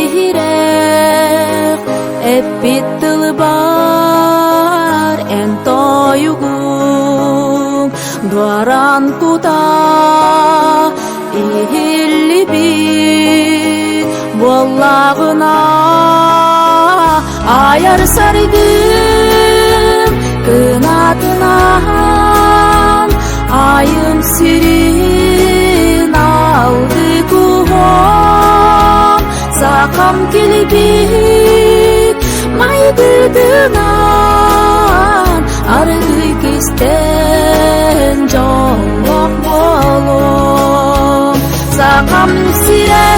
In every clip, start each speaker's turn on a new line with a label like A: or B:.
A: иһирэх эппит тылбар эн тойугуҥ дуоран кута иһиллибит буоллаҕына айар саргым кынатынан айым сирин алгы куһом сахам килбик майгытынан аргый кистэн дьоллоох буолуом сахам сирэ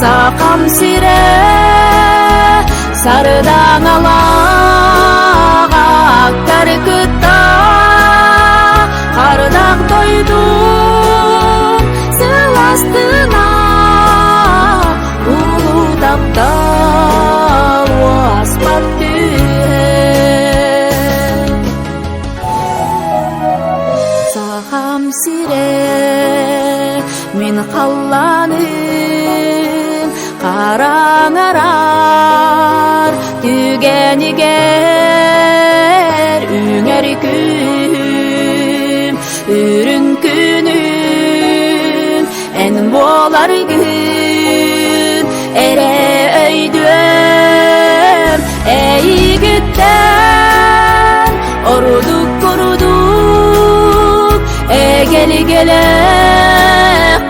A: сахам сирэ сардаҥалаах аттары кытта хардах дойдум сыластына улуу таптал уоспат түһэр Сахам сирэ мин халлааным хараҥарар түгэнигэр үҥэр күнүм үрүҥ күнүм эн буоларгын эрэ өйдүөм эйигиттэн орудук курдук эгэлигэлээх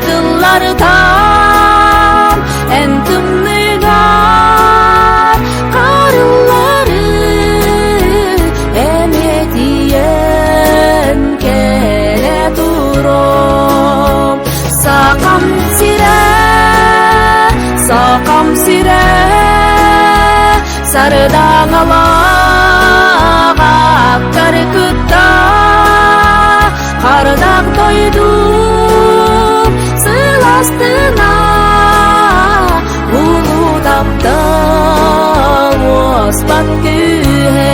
A: тыллартан эн тымныгар харыллары эмиэтийэн кэлэ туром сахам сирэ сахам сирэ сардаҥалаах аттары кытта хардах дойдум сыластына улуу таптал уоспат күүһэ.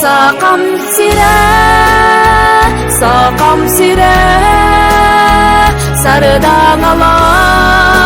A: Сахам сирэ, сахам сирэ, сардаҥалаах.